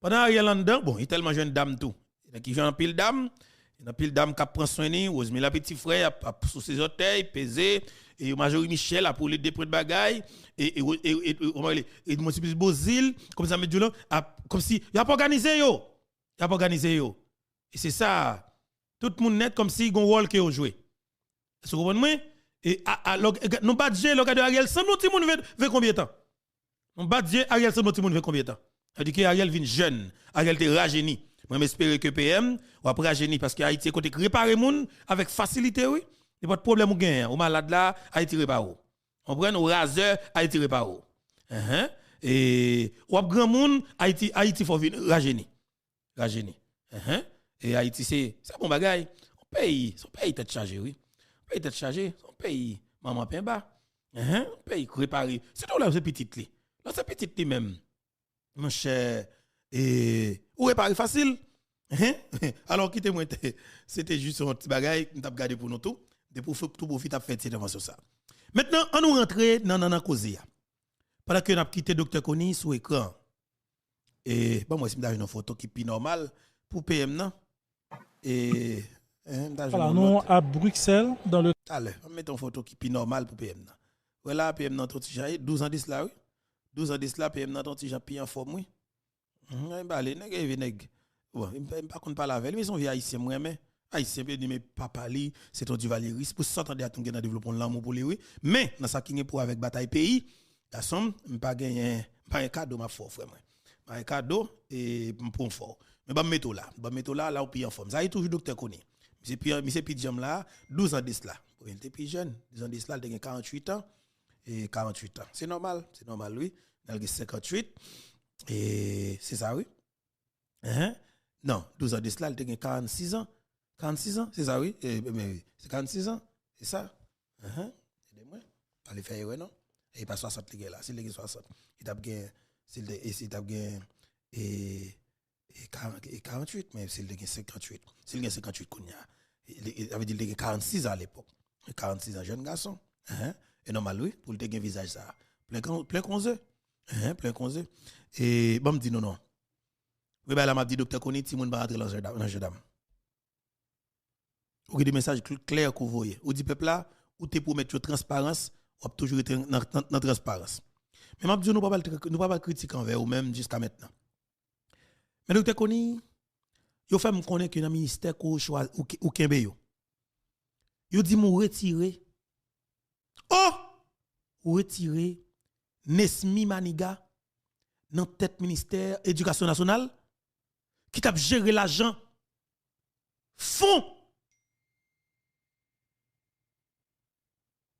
pandan Ariel anndan, bon, li tèlman jwenn dam tou. Li nan ki jwenn anpil dam, li nan anpil dam k ap pran swen li, Rosemila piti frè, ap, ap souse zòtèy, peze, e Majorie Michel ap woule de pwent bagay, e, e, e, e, e, kòman rele, Edmond Simplice Beauzile, kòmsi sa met djoulan, ap, kòmsi, y ap òganize yo, y ap òganize yo. E se sa, tout moun nèt kòmsi gon wòl ke yo jwe. Èske w konprann mwen? E, a, a, lò, e, nou bat je, lò gade Ariel sanble yon timoun ven, ven konbyen tan? Nou bat je, Ariel sanble yon timoun ven konbyen tan? Sa vle di ke Ariel vin jèn, Ariel te rajeni. Mwen, m espere ke P M, w ap rajeni, paske Ayiti se kote k repare moun avèk fasilite, wi. Nenpòt pwoblèm ou genyen, ou malad la, Ayiti repare w. Konprann? Ou razè, Ayiti repare w. Enhen. E w ap granmoun, Ayiti, Ayiti fè w vin rajeni. Rajeni. Enhen. E Ayiti se, se bon bagay. Yon peyi, se yon peyi tèt chaje, wi. Yon peyi tèt chaje, se yon peyi manman penba. Enhen. Yon peyi k repare. Sitou lè se pitit li. Lè se pitit li menm, monchè, e, ou repare fasil. Enhen. Alò, kite mwen te, se te jis yon ti bagay, m t ap gade pou nou tou. Depi w fè tou pwofit ap fè ti entèvansyon sa. Mentnan, ann nou rantre nan, nan, nan koze a. Pandan ke n ap kite Doktè Conille sou ekran. E, ban m wè si m ta jwenn yon foto ki pi nòmal pou P M nan. E, eh, m ta jwenn yon lòt. Voilà, nous à Bruxelles, dans le... Talè, ban m mete yon foto ki pi nòmal pou P M nan. Wè la, P M nan t yon ti jan, e, douz an de sila, wi. Douz an de sila, P M nan t yon ti jan pi anfòm, wi. Mhm, m bale, nèg rive, nèg. Bon, m pa, m pa konn pale avè li, men se yon vye ayisyen m renmen. Ayisyen, vle di, men papa li, se te yon divalyeris. Pou sa w tande a tou gen nan devlope yon lanmou pou li, wi. Men, nan sa ki gen pou avèk batay peyi, gason m, m pa genyen, m pa gen kado m ap fè w, frè mwen. M pa gen kado, e m pran fè w. Men ban m mete w la. Ban m mete w la, la ou pi anfòm. Sa e toujou Doktè Conille. Misye pi, misye pi djanm la, douz an de sila. Bon, li te pi jèn. Douz an de sila, li te gen karanntuit an. E karanntuit an. Se nòmal, se nòmal, wi. Nan l gen senkanntuit. E se sa, wi. Enhen. Non, douz an de sila, li te gen karannsis an. Karannsis an, se sa, wi. E, e, men, wi. Se karannsis an, se sa. Enhen. Ede mwen. Pa li fè erè, non. E pa swasant li gen la. Si li te gen swasant, li t ap gen, si li te, e si li t ap gen, e, e karant, e karanntuit, men si li te gen senkanntuit. Si li gen senkanntuit kounye a, e, e, sa vle di li te gen karannsis an alepòk. Karannsis an, jèn gason. Enhen. E nòmal, wi, pou li te gen vizaj sa. Plen kon, plen kon ze. Enhen, plen kon ze. E, ban m di nou non. Premye bagay la m ap di Doktè Conille, timoun pa rantre nan jandam, nan jandam. Ou gen de mesaj kl-, klè ke w voye. Ou di pèp la, ou te pwomèt yo transparans, w ap toujou rete nan, nan, nan transparans. Men m ap di w, nou pa pral, nou pa pral kritike anvè ou menm jiska mentnan. Men Doktè Conille, yo fè m konnen ke nan ministè ke w chwa-, ou, ou kenbe yo. Yo di m ou retire, oh! Ou retire Nesmy Maniga nan tèt ministè edikasyon nasyonal, ki t ap jere lajan fon.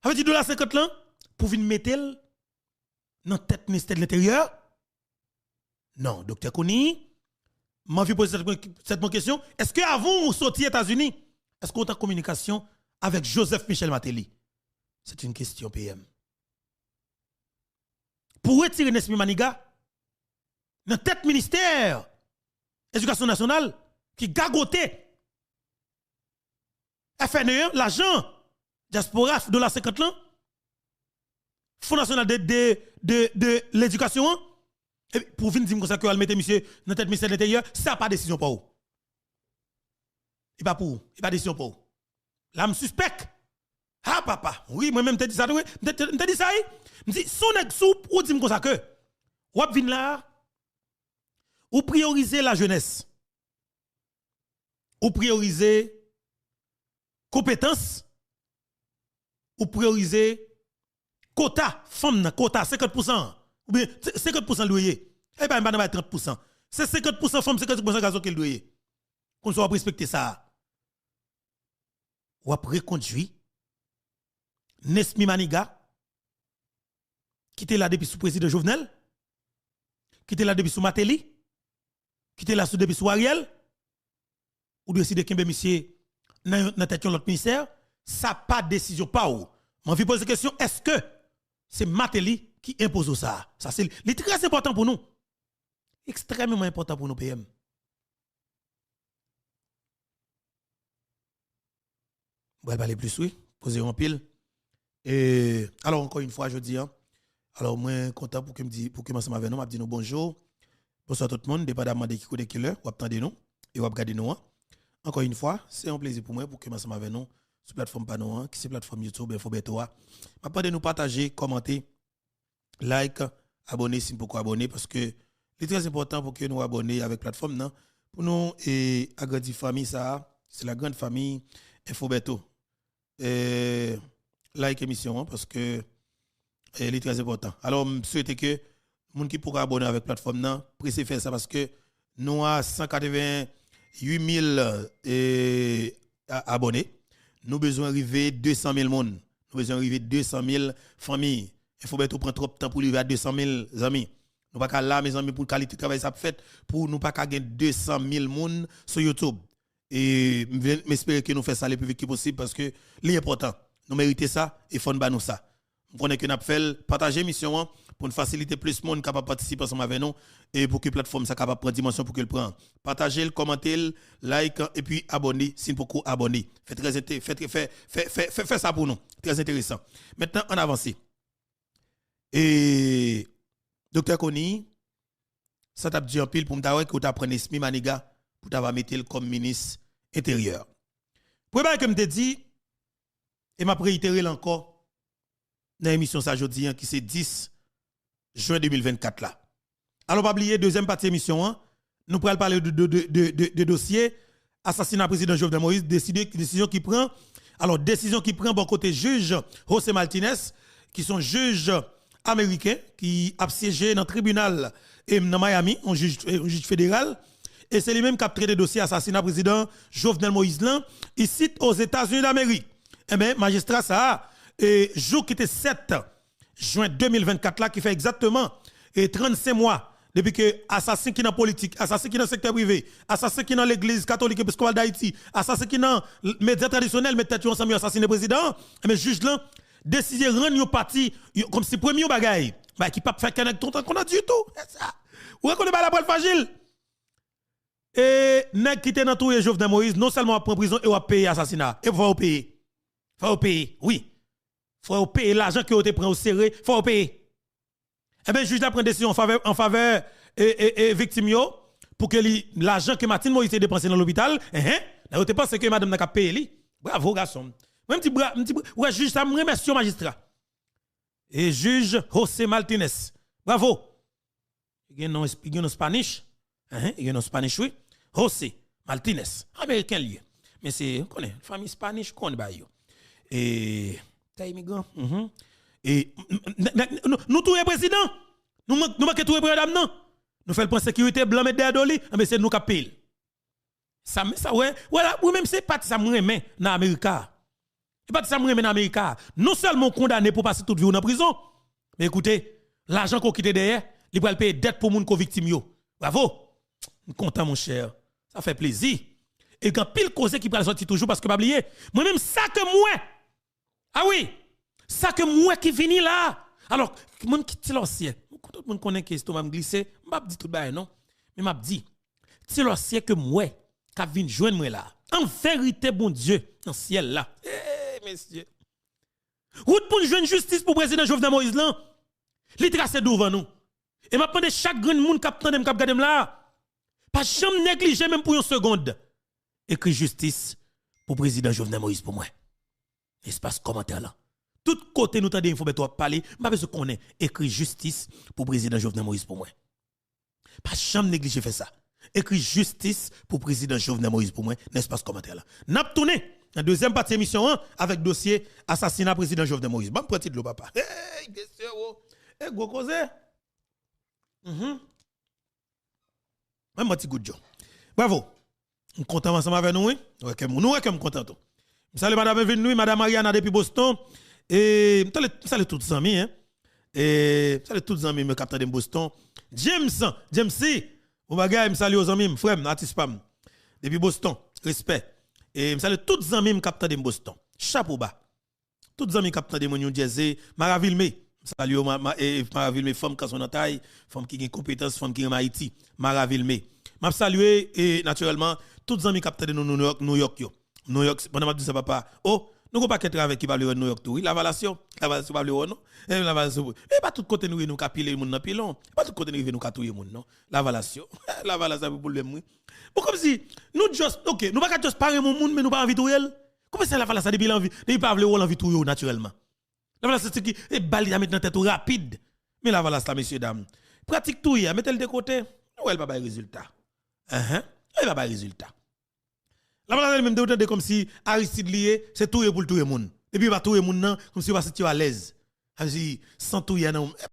Sa vle di dola senkant lan, pou vin mete l nan tèt ministè de lenteryè? Non, Doktè Conille, m anvi poze sèt mwen, sèt mwen kesyon. Èske avan ou soti Etazini, èske ou te an kominikasyon avèk Joseph Michel Martelly? C'est une question, P M. Pou retire Nesmy Maniga nan tèt ministè edikasyon nasyonal ki gagote F N E an, lajan dyaspora, dola senkant lan, Fon Nasyonal de, de, de, de Ledikasyon an, epi pou w vin di m konsa ke w al mete misye nan tèt ministè de Lenteryè, sa pa desizyon pa w. E pa pou ou, e pa desizyon pa w. La, m sispèk. Ha, papa. Wi, mwen menm, m te di sa tou, wi. M te, te, m te di sa, wi. M di, si w nèg, si w, ou di m konsa ke w ap vin la, ou priyorize lajenès. Ou priyorize konpetans, ou priyorize kota fanm nan, kota senkant pousan an, oubyen se-, senkant pousan l dwe ye. E pa, m pa nan bay trant pousan. Se senkant pousan fanm, senkant pousan gason ke l dwe ye. Konsa w ap respekte sa a. W ap rekondui Nesmy Maniga, ki te la depi sou prezidan Jovenel, ki te la depi sou Martelly, ki te la sou, depi sou Ariel, ou deside kenbe misye nan, nan tèt yon lòt ministè, sa pa desizyon pa w. M anvi poze kesyon, èske se Martelly ki enpoze w sa a? Sa se li. Li trè enpòtan pou nou. Ekstrèmeman enpòtan pou nou, P M. M pral pale plis, wi. Poze yo anpil. E, alò, ankò yon fwa, jodi a, alò, mwen kontan pou ke m di, pou ke m ansanm avè nou, m ap di nou bonjou. Bonswa tout moun, depandamman de ki kote, ki lè w ap tande nou e w ap gade nou an. Ankò yon fwa, se yon plezi pou mwen pou ke m ansanm avè nou sou platfòm pa nou an, ki se platfòm YouTube Enfo Bèto a. M ap mande nou pataje, kòmante, like, abòne si n poko abòne, paske li trè enpòtan pou ke nou abòne avèk platfòm nan, pou nou, e, agrandi fanmi sa a, se la grande famille Enfo Bèto. E, like emisyon an, paske, e, li trè enpòtan. Alò, m swete ke moun ki poko abòne avèk platfòm nan, prese fè sa, paske nou a san katreven uit mil, e, a-, abòne. Nou bezwen rive de san mil moun. Nou bezwen rive de san mil fanmi. Enfo Bèto pran twòp tan pou li rive a de san mil zanmi. Nou pa ka la, mezanmi, pou kalite travay sa ap fèt, pou nou pa ka gen de san mil moun sou YouTube. E m vle, m espere ke nou fè sa le pli vit ki posib, paske li enpòtan. Nou merite sa, e fò n ba nou sa. M konnen ke n ap fè l, pataje emisyon an pou n fasilite plis moun kapab patisipe ansanm avè nou e pou ke platfòm sa kapab pran dimansyon pou ke l pran. Pataje l, kòmante l, like, epi abòne si n poko abòne. Fè trè ente-, fè, trè- fè, fè, fè, fè, fè sa pou nou. Trè enteresan. Mentnan, ann avanse. E Doktè Conille, sa t ap di anpil pou m ta wè ke w ta pran Nesmy Manigat pou ta va mete l kòm minis enteryè. Premye bagay ke m te di, e m ap reyitere l ankò nan emisyon sa jodi an, ki se dis jen de mil vennkat la. Alò, pa bliye, dezyèm pati emisyon an, nou pral pale de, de, de, de, de, de dosye asasina prezidan Jovenel Moïse, deside, desizyon ki pran, alò, desizyon ki pran bò kote jij José Martinez, ki se yon jij ameriken ki ap syeje nan tribinal, e, nan Miami, yon jij, yon jij federal, e se li menm k ap trete dosye asasina prezidan Jovenel Moïse lan, isit Ozetazini Damerik. Enben, majistra sa a, e, jou ki te sèt jen de mil vennkat la, ki fè egzakteman, e, trannsenk mwa depi ke asasen ki nan politik, asasen ki nan sektè prive, asasen ki nan legliz katolik episkopal Dayiti, asasen ki nan l-, medya tradisyonèl met tèt yo ansanm, yo asasinen prezidan an, enben, jij lan deside rann yon pati, yon, kòmsi premye yon bagay, bagay ki p ap fè kè nèg kontan kontan ditou. E sa, ou rekonèt bagay la pral frajil. E nèg ki te nan touye Jovenel Moïse, non sèlman w ap pran prizon e w ap peye asasina. E fò yo peye. Fò yo peye, wi. Fò yo peye lajan ke yo te pran yo sere, fò yo peye. Enben, jij la pran desizyon an favè, an favè, e, e, e, viktim yo, pou ke li, lajan ke Martine Moïse te depanse nan lopital, enhen, yo te panse ke madanm nan k ap peye li. Bravo, gason m. Mwen, m di, bra, m di, bra, ou wè, jij sa, m remèsye w, majistra. E jij José Martinez. Bravo. Li gen non, li gen non Spanish. Enhen, li gen non Spanish, wi. José Martinez. Ameriken li ye. Men se, ou konnen, fanmi Spanish konn bagay yo. E, tè imigran. Mhm. E, n-, n-, n-, nou, nou touye prezidan. Nou man-, nou manke touye premye dam nan. Nou fè l pran sekirite, blan met dèyè do li. Enben, se nou k ap peye l. Sa, sa, wè, wè la, wi, menm se pati sa m renmen nan Amerika. E pati sa m renmen nan Amerika. Non sèlman w kondane pou pase tout vi w nan prizon, men ekoute, lajan ke w kite dèyè, li pral peye dèt pou moun ke w viktim yo. Bravo! M kontan, monchè. Sa fè plezi. E gen anpil koze ki pral sòti toujou, paske pa bliye, mwen menm sa ke m wè, a wi, sa ke m wè ki vini la. Alò, moun ki ti lòsyè, tout moun konnen ke estoma m glise, m p ap di tout bagay non. Men m ap di, ti lòsyè ke m wè k ap vin jwenn mwen la. An verite, Bondye nan syèl la. Hey, mesye. Wout pou n jwenn jistis pou prezidan Jovenel Moïse lan, li trase douvan nou. E m ap mande chak grenn moun k ap tande m, k ap gade m la, pa janm neglije menm pou yon segond. Ekri jistis pou prezidan Jovenel Moïse pou mwen. Espas kòmantè lan. Tout kote nou tande Enfo Bèto ap pale, m pa bezwen konnen. Ekri jistis pou prezidan Jovenel Moïse pou mwen. Pa janm neglije fè sa. Ekri jistis pou prezidan Jovenel Moïse pou mwen nan espas kòmantè lan. N ap tounen nan dezyèm pati emisyon an avèk dosye asasina prezidan Jovenel Moïse. Ban m pran ti dlo, papa. Hey, mesye, wo. E gwo koze. Mhm. Mwen, mwen ti gout dlo. Bravo. M kontan ansanm avè nou, wi. Nou wè ke m, nou wè ke m kontan tou. M salye madanm Evelyn, wi, madanm Mariana depi Boston. E m salye, m salye tout zanmi, en. E m salye tout zanmi mwen k ap tande m Boston. James, James C, bon bagay, m salye w zanmi m, frè m, atis pa m. Depi Boston, respè. E m salye tout zanmi m k ap tande m Boston. Chapo ba. tout zanmi k ap tande mwen New Jersey, Maravilme. M salye w, ma, ma, e, e, Maravilme, fanm kanson nan tay, fanm ki gen konpetans, fanm ki renmen Ayiti. Maravilme. M ap salye, e, natirèlman, tout zanmi k ap tande nou New York, New York yo. New York, pandan m ap di sa, papa, oh, nou gon pakèt travè ki pa vle wè New York tou, wi. Lavalas yo, Lavalas yo pa vle wè, non. E, Lavalas yo, e pa tout kote nou ye, nou ka pile moun nan pilon. E pa tout kote nou rive, nou ka touye moun, non. Lavalas yo. Lavalas la pou pwoblèm, wi. Bon, kòmsi, nou just, ok, nou pa ka just pa renmen yon moun, men nou pa anvi touye l. Kòman se Lavalas la, depi l anvi, depi l pa vle wè w, l anvi touye w natirèlman. Lavalas se ki, e bal li ta met nan tèt ou rapid. Men Lavalas la, mesye dam. Pratik touye a, mete l de kote. Nou wè l pa bay rezilta. Enhen. Li pa bay rezilta. Lavalas la li menm, ou tande kòmsi Aristide li ye, se touye pou l touye moun. Depi yo pa touye moun nan, kòmsi yo pa santi yo alèz. Sa vle di, san touye a nan, e